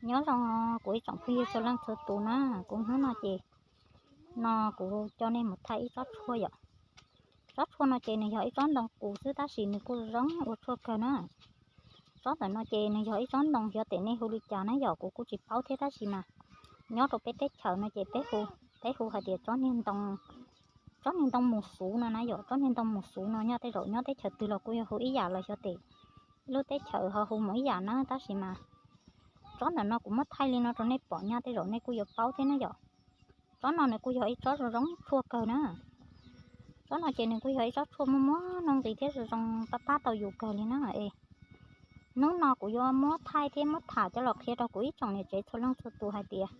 Nyob zoo kuv ib tsoom phooj ywg txhua leej txhua tus na, kuv hnub no ces no kuv coj nej mus thaij ib tsob tshuaj yom. Tsob tshuaj no ces nws yog ib tsob ntoo qus xwb tab sis nws kuj zoo ua tshuaj kawg na. Tsob ntawm no ces nws yog ib tsob ntoo, xyov tias nej hu li cas na yom, kuv kuj tsis paub thiab tab sis mas nyob rau peb teb chaws no ces peb hu, peb hu hais tias tsob niag ntoo, tsob niag ntoo mus xuv no na yom. Tsob niag ntoo mus xuv no nyob tej zaum nyob teb chaws twg los kuj yuav hu ib yam los xyov tias lub teb chaws ho hu mus ib yam na tab sis mas tsob ntawm no kuv muab thaij li no rau nej pom nyaj tej zaum nej kuj yuav paub thiab na yom. Tsob no nws kuj yog ib tsob zoo zoo tshuaj kawg na. Tsob no ces nws kuj yog ib tsob tshuaj muaj muab nuj nqis thiab zoo zoo pab pab tau yus kawg li na. Es hnub no kuv yuav muab thaij thiab muab tham coj los qhia rau kuv ib tsoom niam tsev txhua leej txhua tus hais tias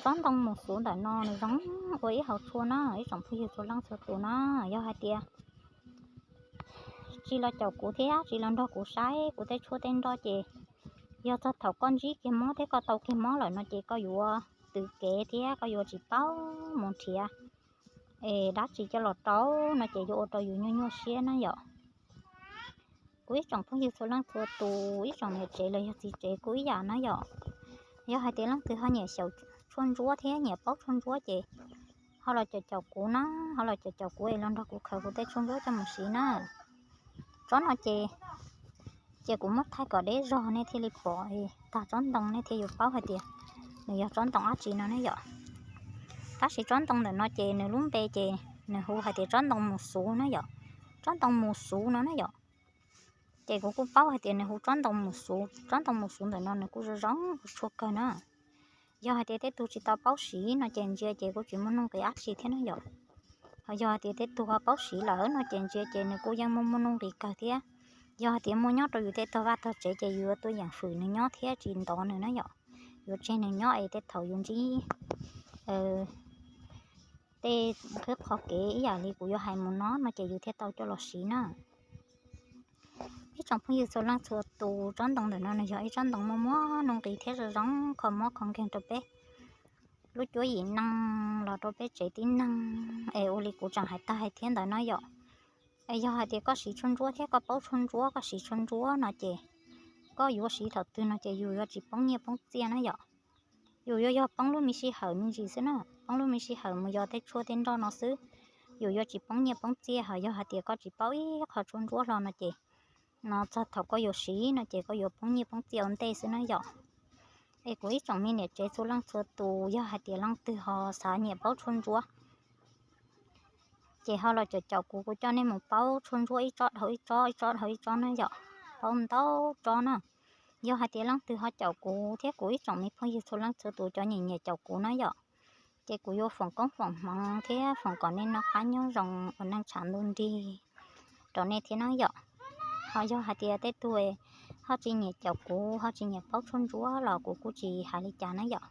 tsob ntoo mus xuv ntawm no nws zoo ua ib hauv tshuaj na ib tsoom phooj ywg txhua leej txhua tus na. Yog hais tias tsis los caum kuv thiab tsis los nrog kuv saib kuv tej tshuaj tej nroj ces yog txog thaum koj ntsib kiag mob thiab koj tau kiag mob lawm no ces koj yuav twv kev thiab koj yuav tsis paub mus nrhiav es dab tsi coj los rau no ces yuav ua rau yus nyuaj nyuaj siab na yom. Kuv ib tsoom phooj ywg txhua leej txhua tus, ib tsoom niam tsev los yog txiv tsev kuj ib yam na yom. Yog hais tias leej twg ho nyiam xyaum tshuaj ntsuab thiab nyiam paub tshuaj ntsuab ces ho los caum caum kuv na, ho los caum caum kuv es los nrog kuv khaws kuv tej tshuaj ntsuab coj mus siv na. Tsob no ces, ces kuv muab thaij kom deb zog nej thiaj li pom tag tsob ntoo nej thiaj yuav paub hais tias nws yog tsob ntoo dab tsi no na yom. Tab sis tsob ntoo ntawm no ces nws lub npe ces nws hu hais tias tsob ntoo mus xuv na yom. Tsob ntoo mus xuv no na yom. Ces kuv kuj paub hais tias nws hu tsob ntoo mus xuv, tsob ntoo mus xuv ntawm no nws kuj zoo zoo tshuaj kawg na. Yog hais tias tej tug tsis tau paub siv no ces ntsia ces kuj tsis muaj nuj nqis dab tsi thiab na yom. Ho yog hais tias tej tug ho paub siv lawm no ces ntsia ces nws kuj yeej muaj muaj nuj nqis kawg thiab. Yog hais tias muaj nyob rau yus tej tog vaj tog tsev ces yus yuav tuaj yeem fwm nws nyob thiab tsis ntov nws na yom. Yuav tseg nws nyob es tej thaum yus ntsib tej qhov kev ib yam li kuv yuav hais mus no no ces yus thiaj tau coj los siv na. Ib tsoom phooj ywg txhua leej txhua tus, tsob ntoo ntawm no nws yog ib tsob ntoo muaj muab nuj nqis thiab zoo zoo kho mob kho nkeeg rau peb lub cuab yim neej los rau peb tsev tib neeg es ua li kuv tseem hais tag hais thiab ntawd no yom. Es yog hais tias koj siv tshuaj ntsuab thiab koj paub tshuaj ntsuab, koj siv tshuaj ntsuab no ces koj yuav siv thaum twg no ces yus yuav tsis poob nyiaj poob txiaj na yom. Yus yuav yog poob lub me sij hawm me ntsis xwb na, poob lub me sij hawm mus yos tej tshuaj tej nroj no xwb. Yus yuav tsis poob nyiaj poob txiaj. Ho yog hais tias koj tsis paub ib qho tshuaj ntsuab hlo no ces no txog thaum koj yuav siv no ces koj yuav poob nyiaj poob txiaj ua ntej xwb na yom. Es kuv ib tsoom me niam tsev txhua leej txhua tus, yog hais tias leej twg ho xav nyiam paub tshuaj ntsuab ces ho los caum caum kuv, kuv coj nej mus paub tshuaj ntsuab ib tsob dhau ib tsob, ib tsob dhau ib tsob na yom. Paub ntau tsob na. Yog hais tias leej twg ho caum kuv thiab kuv ib tsoom me phooj ywg txhua leej txhua tus cov nyiam nyiam caum kuv na yom, ces kuv yuav foom koob foom hmoov thiab foom kom nej noj qab nyob zoo ua neej tshav ntuj nrig rau nej thiab na yom. Ho yog hais tias tej tug ho tsis nyiam caum kuv, ho tsis nyiam paub tshuaj ntsuab los kuv kuj tsis hais li cas na yom.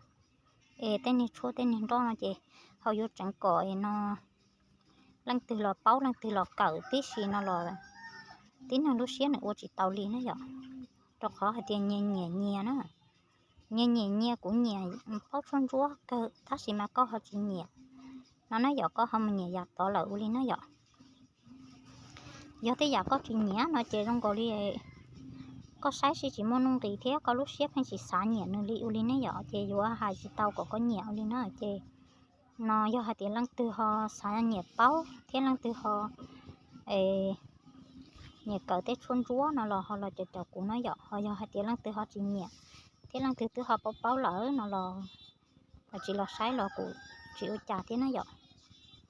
Es tej niag tshuaj tej niag nroj no ces ho yuav tseev kom no leej twg los paub leej twg los kawm tib si no los tib neeg lub siab nws ua tsis tau li na yom. Rau qhov hais tias nyias nyiam nyias na, nyias nyiam nyias, kuv nyiam paub tshuaj ntsuab kawg tab sis mas koj ho tsis nyiam no na yom, koj ho mus nyiam yam tod lawm ua li na yom. Yog tej yam koj tsis nyiam no ces zoo nkaus li koj saib sib tsis muaj nuj nqis thiab koj lub siab pheej tsis xav nyiam nws li ua li ne yom, ces yuav hais tsis tau kom koj nyiam ua li na. Ces no yog hais tias leej twg ho xav nyiam paub thiab leej twg ho nyiam kawm tej tshuaj ntsuab no los ho los caum caum kuv na yom. Ho yog hais tias leej twg ho tsis nyiam thiab leej twg twb ho paub paub lawm no los tsis los saib los kuv tsis ua cas thiab na yom.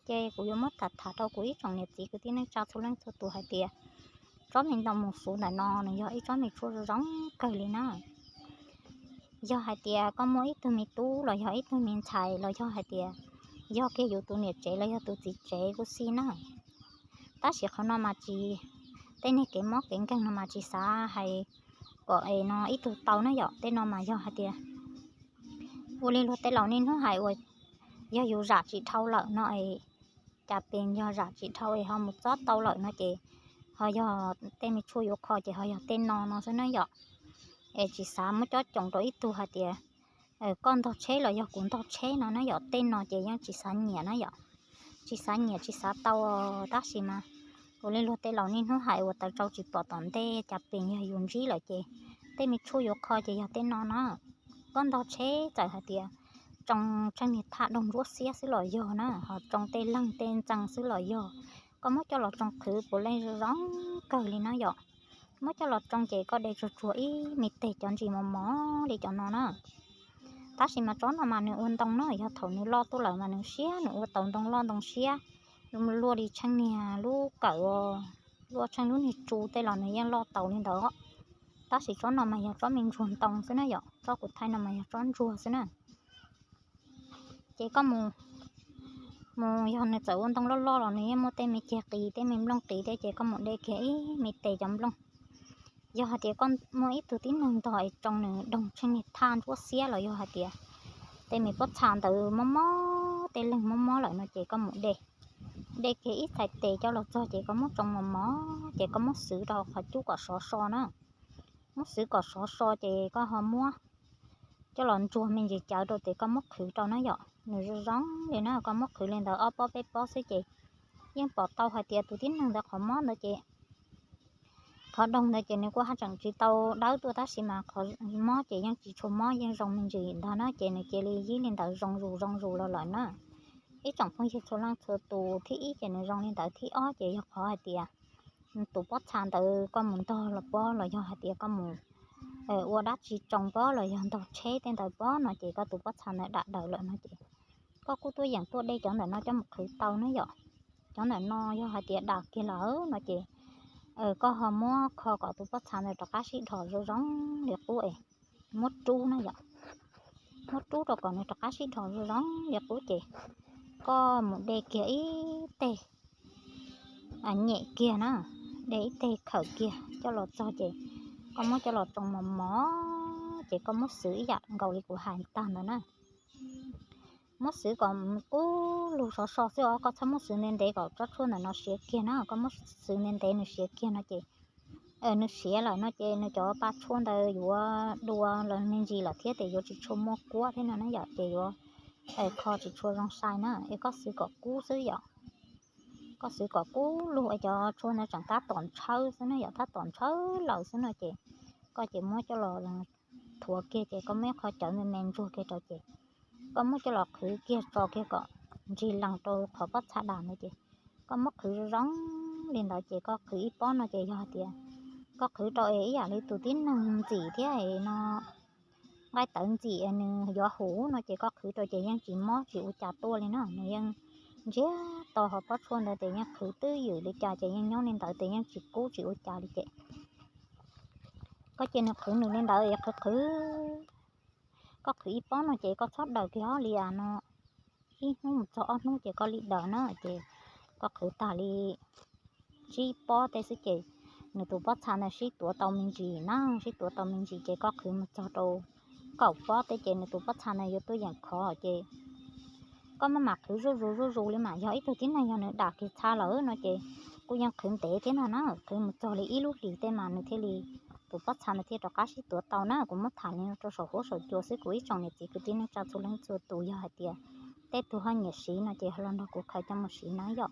Ces kuv yuav muab tham tham rau kuv ib tsoom niam txiv kwv tij neej tsa txhua leej txhua tus hais tias tsob me ntoo mus xuv ntawm no nws yog ib tsob me tshuaj zoo kawg li na. Yog hais tias koj muaj ib tug me tub los yog ib tug me ntxhais los yog hais tias yog kiag yus tus niam tsev los yog tus txiv tsev kuj xij na. Tab sis qhov no mas tsis, tej niag kev mob kev nkeeg no mas tsis xav hais kom es no ib tug tau na yom. Tej no mas yog hais tias ua li luag tej laus niaj hnub hais uas yog yus zam tsis dhau lawm no es cas pes yog zam tsis dhau es ho mus txob tau lawm no ces ho yog tej me tshuaj yuav kho ces ho yog tej no no xwb na yom. Es tsis xav muab cob coos rau ib tug hais tias koj ntog tsheb los yog kuv ntog tsheb no na yom. Tej no ces yeej tsis xav nyiam na yom, tsis xav nyiam tsis xav tau. Tab sis mas ua li luag tej laus niaj hnub hais uas taws tsau tsis pom tom ntej, cas pes yog yus ntsib lawm ces tej me tshuaj yuav kho ces yog tej no na. koj ntog tsheb txawm hais tias tsoo tsheej niag thaj doog ntsuab xiab xwb los yog na, ho tsoo tej leeg tej ntxee xwb los yog, koj muab coj los tsoo qhwv puav leej zoo kawg li na yom. Muab coj los tsoo ces koj de tsuag tsuag ib me teg cov ntsis mos mos li cov no na. Tab sis mas tsob no mas nws ua ntoo na, yog thaum nws loj tuaj lawm mas nws siab, nws ua tau ntoo loj ntoo siab, luaj li tsheej niag lub kawm, luaj tsheej lub niag tsu tej los nws yeej loj tau li ntawd. Tab sis tsob no mas yog tsob me ntsuag ntoo xwb na yom, tsob kuv thaij no mas yog tsob ntsuag xwb na. Ces koj mus, mus yog nws txawm ua ntoo loj loj los nws yeej muaj tej me ceg qis tej me nplooj qis thiab, ces koj mus de kiag ib me tes cov nplooj. Yog hais tias koj muaj ib tug tib neeg ntog es tsoo nws doog tsheej niag thaj ntsuab xiab los yog hais tias tej me pob txha ntawd mob mob, tej leeg mob mob lawm no ces koj mus de, de kiag ib txhais tes coj los txog ces koj muab tsoo mos mos ces koj muab xwv rau qhov cub kom sov so na. Muab xwv kom sov so ces koj ho muab coj los ntsuag me ntsis cawv rau ces koj muab qhwv rau na yom, nws zoo zoo li na. Koj muab qhwv li ntawd ob pob peb pob xwb ces yeej pom tau hais tias tus tib neeg ntawd qhov mob ntawd ces, qhov doog ntawd ces nws kuj haj tseem tsis tau dawb tuaj tab sis mas qhov mob ces yeej tsis tshua mob, yeej zoo me ntsis ntag na, ces nws cia li yib li ntawd zoo zus zoo zus los lawm na. Ib tsoom phooj ywg txhua leej txhua tus, thib ib ces nws zoo li ntawd, thib ob ces yog qhov hais tias tus pob txha ntawd koj mus ntog los pob los yog hais tias koj mus ua dab tsi tsoo pob los yog ntog tsheb tej ntawd pob no ces koj tus pob txha ntawd dam daws lawm no ces koj kuj tuaj yeem tuaj de cov ntawm no coj mus qhwv tau na yom. Cov ntawm no yog hais tias dam kiag lawm no ces koj ho muab kho kom tus pob txha ntawd rov qab sib dhos zoo zoo li qub es muab rub na yom. Muab rub rau kom nws rov qab sib dhos zoo zoo li qub ces koj mus de kiag ib teg nyem kiag na, de ib teg khawm kiag coj los txog ces koj muab coj los tsoo mos mos ces koj muab xwv ib yam nkaus li kuv hais tag ntawd na. Muab xwv kom kub lug sov so xwb os, koj txhob muab xwv ntev ntev kom tsob tshuaj ntawm no siav kiag na, koj muab xwv ntev ntev nws siav kiag no ces nws siav lawm no ces nws cov pa tshuaj ntawd yuav dua los me ntsis lawm thiab ces yuav tsis tshua muaj kuab thiab no na yom, ces yuav kho tsis tshua zoo sai na. Es koj xwv kom kub xwb yom, koj xwv kom kub lug es cov tshuaj ntawd tseem tab tom ntshawb xwb na yom, tab tom ntshawb lawm xwb no ces koj ces muab coj los thuav kiag ces koj muab ib qho cawv me me ntsuag kiag rau ces koj muab coj los qhwv kiag tso kiag kom ntsig lees rau qhov pob txha dam ntawd ces koj muab qhwv zoo zoo li ntawd ces koj qhwv ib pob no ces yog hais tias koj qhwv rau es ib yam li tus tib neeg ntxim thiab no, nqaij tawv ntxim nws yuav huv no ces koj qhwv rau ces yeej tsis mob tsis ua cas tuaj li na, nws yeej ntsiag to, ho pob tshuaj ntawd ces yeej qhwv twb ywm li cas ces yeej nyob li ntawd ces yeej tsis kub tsis ua cas li ces koj cia nws qhwv nws li ntawd es qhwv qhwv, koj qhwv ib pob no ces koj txhob daws kiag li no, ib hnub mus txog ob hnub ces koj li daws na, ces koj qhwv tag li tsib pob tej xwb ces nws tus pob txha ntawd sib tuav tau me ntsis na, sib tuav tau me ntsis ces koj qhwv mus txog rau kaum pob tej ces nws tus pob txha ntawd yuav tuaj yeem khov ces koj maj mam qhwv zuj zus zuj zus li mas, yog ib tug tib neeg yog nws dam kiag txha lawm no ces kuj yeej qhwv ntev thiab ntag na, qhwv mus txog li ib lub hlis tej mas nws thiaj li, tus pob txha ntawd thiaj rov qab sib tuav tau na. Kuv muab tham li no rau saum huab saum cua xwb, kuv ib tsoom niam txiv kwv tij neej tsa txhua leej txhua tus yog hais tias tej tug ho nyiam siv no ces los nrog kuv khaws coj mus siv na yom.